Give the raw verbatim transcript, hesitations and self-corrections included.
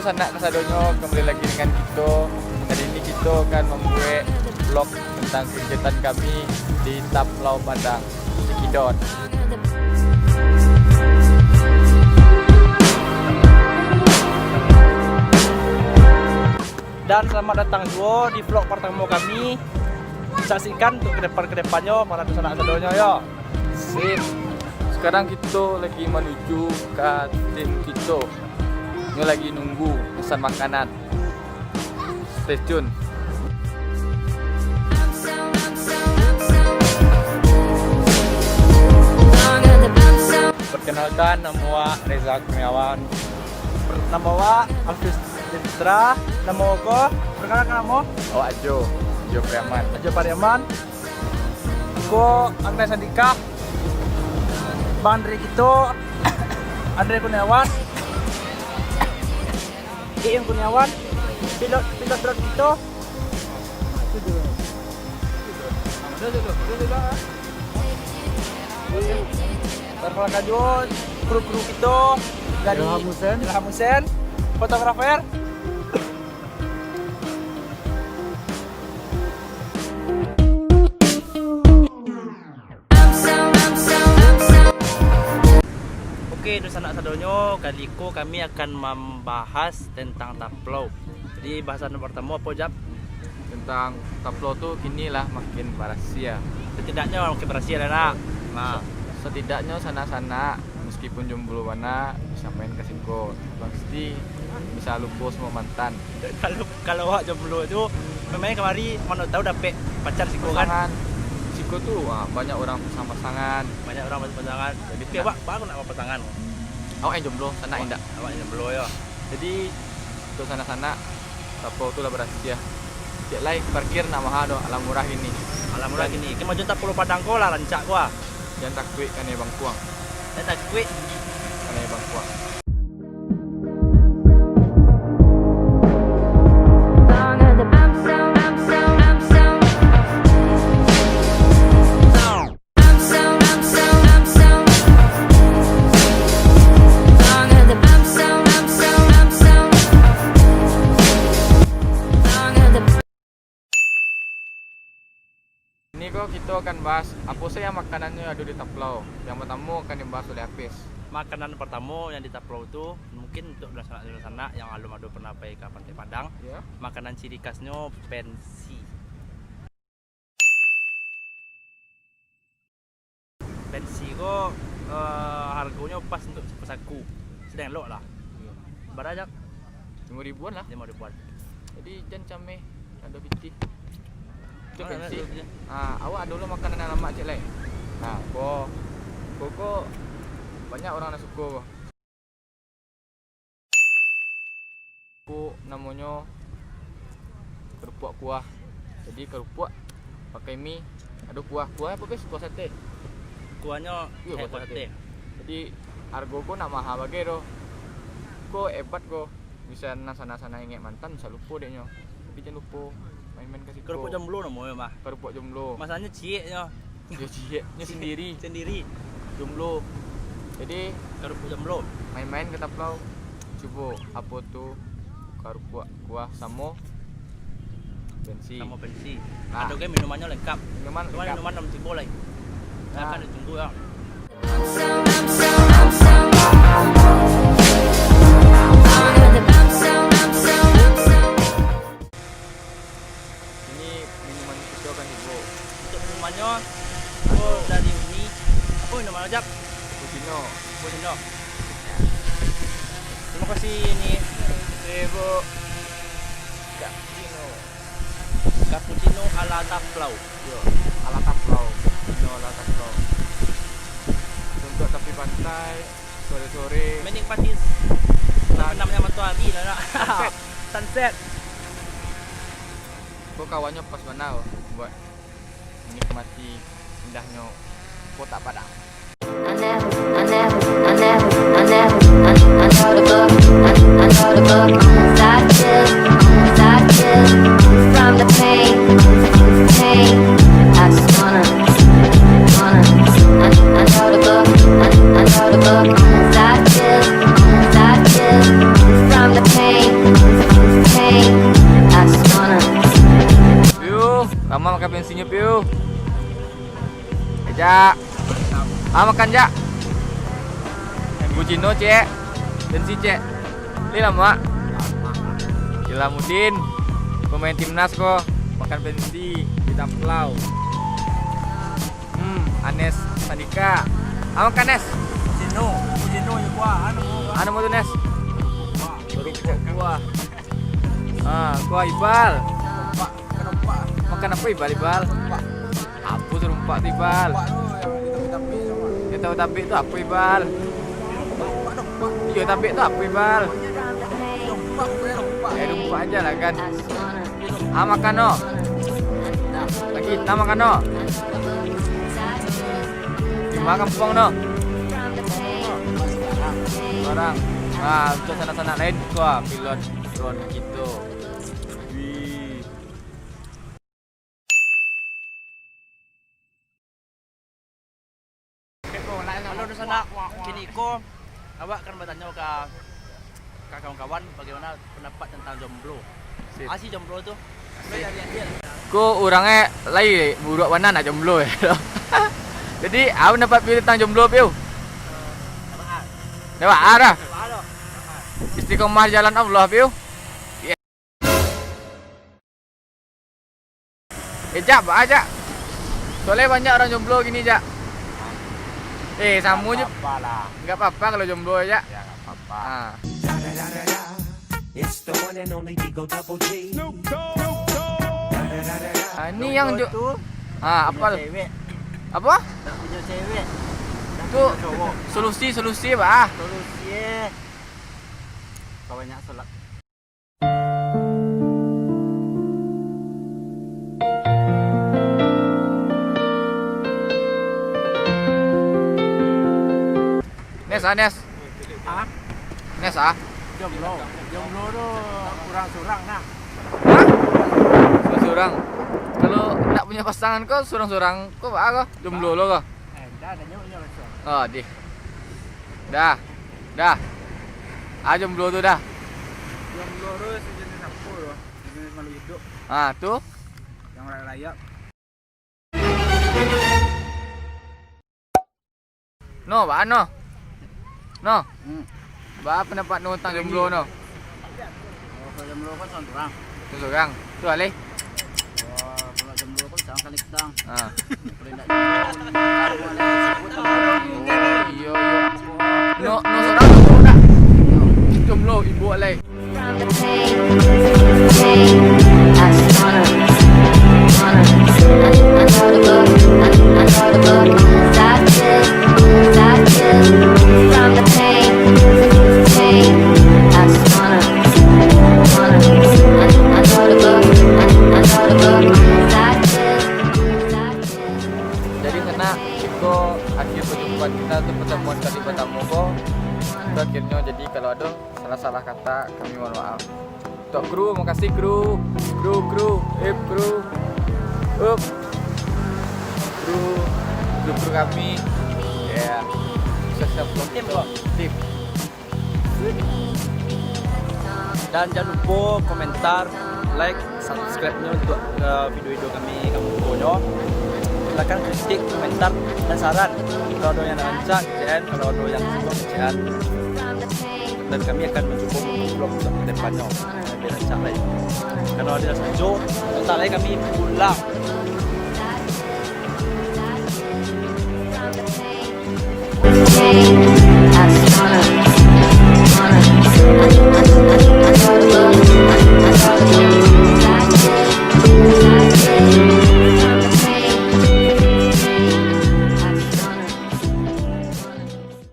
Sanak kasadonyo, kembali lagi dengan kito. Hari ini kito akan mambuek vlog tentang kegiatan kami di Taplau Padang, Sikidot. Dan selamat datang juo di vlog partamo kami. Saksikan untuk ke depan-ke depannyo, para sanak kasadonyo, yo. Sip. Sekarang kito lagi manuju ka tim kito. Nyo lagi nunggu pesan makanan. Stay tune. Perkenalkan, namo awak Reza Kurniawan. Namo awak Alvis Putra. Namo ko, perkenalkan namo. Awak Ajo, Ajo Priaman. Ajo Pariaman. Ko Agnes Andika, Bang Andre kito, Andre Kurniawan, Iin Kurniawan, pilot, pilot drone kito. Perkenalkan juo kru-kru kito dari Ilham Hussein. Ilham Hussein, fotografer. Oke, dunsanak sadonyo, kali ko kami akan mambahas tentang Taplau. Jadi, bahasan partamo apo, Jap? Tentang Taplau tu kini lah makin barasiah. Setidaknyo makin barasiah lah, nak. Nah. Se-, setidaknyo sanak-sanak, meskipun jomblo bana, bisa main ka siko. Pasti bisa lupo samo mantan. Kalau, kalau awak jomblo tu, memangnya kamari mano tahu dapek pacar siko kan? Pasangan. Siko tu, ah, banyak urang pasang-pasangan. Banyak urang pasang-pasangan. Jadi, tapi nak awak, awak nak pasangan? Awak yang jomblo, sanak indak? Awak yang jomblo, yo. Jadi, untuk sanak-sanak, Taplau tu lah barasiah. Cek lai, parkir ndak maha doh, alah murah kini. Alah murah kini. Kemajuan Taplau Padang ko lah rancak ko ah. Jan takuik kanai bangkuang. Jan takuik. Kanai bangkuang. Ini ko kito akan bahas apo sajo makanannyo ado di Taplau. Yang partamo akan dibahas oleh Apis. Makanan partamo yang di Taplau tu, mungkin untuk dunsanak-dunsanak yang alun ado pernah pai ka Pantai Padang, ya, makanan ciri khasnyo pensi. Pensi ko, eh, hargonyo pas untuk saku-saku. Sadang elok lah. Iyo. Bara, Jak? Limo ribuan lah. Limo ribuan. Jadi, jan cameh, ado pitih. Itu pensi. Ah, awak ado lo makanan nan lamak, cek lai. Nah, ko, ko, ko banyak urang nan suko ko. Ko namonyo karupuak kuah. Jadi karupuak pakai mi, ado kuah. Kuah apo, guys? Kuah sate. Kuahnyo, iyo, eh, kuah sate. Jadi hargo ko ndak maha bagai doh. Ko hebat ko. Bisa nan sanak-sanak ingek mantan, bisa lupo deknyo. Tapi jan lupo main-main ka siko. Karupuak jomblo namonyo mah. Karupuak jomblo. Masalahnya cieknyo. Yo, cieknyo sendiri. Sendiri. Jomblo. Jadi, karupuak jomblo. Main-main ka Taplau. Cubo, apo tu karupuak kuah samo pensi. Samo pensi. Nah. Ado kan minumannyo lengkap. Minuman lengkap. Cuman minuman nan tibo lai. Nah. Silakan ditunggu, ya. Ini minuman kito kan, Ibu. Untuk minumannyo, oh, dari Uni. Apo minuman, Jak? Cappuccino. Cappuccino. Terima kasih, Ni. Oke, Bu. Cappuccino. Cappuccino ala Taplau. Yo, ala Taplau. Cappuccino ala Taplau. Untuk tepi pantai, sore-sore. Menikmati terbenamnya matahari lah, nak. Sunset. Sunset. Ko kawannyo pas bana buat menikmati indahnyo Kota Padang. I never, I never, I never, I never, I, I know the book, I, I know the book. Side chick, side chick, from the pain, pain. I just wanna, wanna, I, I know the book, I, I know the book. Side chick, side chick, from the pain. Mama makan pensinyo, Piu. Eh, Jak. Ah, makan, Jak. Cappuccino, Cek. Pensi, Cek. Li lah, Mak. Ilamudin, pemain timnas ko, makan pensi di Taplau. Hmm, Anes Sandika. Ah, makan, Nes. Cappuccino, cappuccino, ya, kuah, anu, kuah. Anu, mau tu, Nes? Kuah. Kuah. Ah, kuah Ibal. Kuah. Makan apo Ibal, Ibal? Apo sarumpak tu, Ibal? Yo, tabik tu apo, Ibal? Iyo, tabik tu apo, Ibal? Eh, rumpak aja lah kan. Ah, makan no. Lagi, kita makan no. Di ma kampuang no? Semarang. Ah, untuak sanak-sanak lain, wah, pilot drone kito. Wih. Halo, dunsanak. Kini ko, awak akan batanyo ka, ka kawan-kawan, bagaimana pendapat tentang jomblo. Sip. Asi jomblo tu. Asik. Ko urang e lai buruak bana nak jomblo e. Jadi, apo pendapat Piu tentang jomblo, Piu? Dah baa dah. Istiqomah jalan Allah, Piu. Eh, Jak, baa, Jak? Soalnya banyak orang jomblo gini, Jak. Eh, samo je. Nggak apa-apa lah. Nggak apa-apa kalau jomblo, Jak. Ya, nggak apa-apa. Ah. It's the one and only Digo Double G. Ah, ini yang jo-, ah, apa tu? Cewek. Apa? Tak punya cewek. Tu solusi, solusi, bah. Solusi, eh. Kau banyak sholat. Nes, ah, Nes. Hah? Nes, ah. Jomblo. Jomblo tu urang surang nah. Hah? Surang-surang. Kalau ndak punya pasangan ko surang-surang, ko baa ko? Jomblo lo ko? Eh, dah, dah nyok, nyok langsung. Oh, dih. Dah. Dah. Ah, jomblo tu dah. Jomblo tu sejenis apo tu? Sejenis makhluk hidup. Ah, tu? Yang layak-layak. No, baa no? No. Hmm. Baa pendapat no tentang jomblo no? Oh, kalau jomblo kan surang-surang. Surang-surang. Tu alih. Wah, kalau jomblo kan surang kali petang. Ha. Kalau indak jomblo, kalau ada yang sebut, iyo, iyo. No, no surang, no surang. Jomblo, ibo alai. Jadi, sanak, iko akhir perjumpaan kita tu, pertemuan kali pertamo ko. Itu akhirnyo, jadi kalau ado salah-salah kata, kami mohon maaf. Tok kru, makasih kru. Kru, kru, ip kru. Up. Kru, kru, kru kami. Ya. Sukses vlog. Tim, kok. Tim. Dan jangan lupa komentar, like, subscribe-nyo untuk, eh, video-video kami, kamu pokoknyo. Silakan kritik, komentar, dan saran. Kalau ada yang rancak, C N. Kalau ada yang suka, C N. Dan kami akan mencuba membuat vlog untuk ke depannya. Lebih rancak lagi. Kalau ada yang setuju, sebentar lagi kami pulang.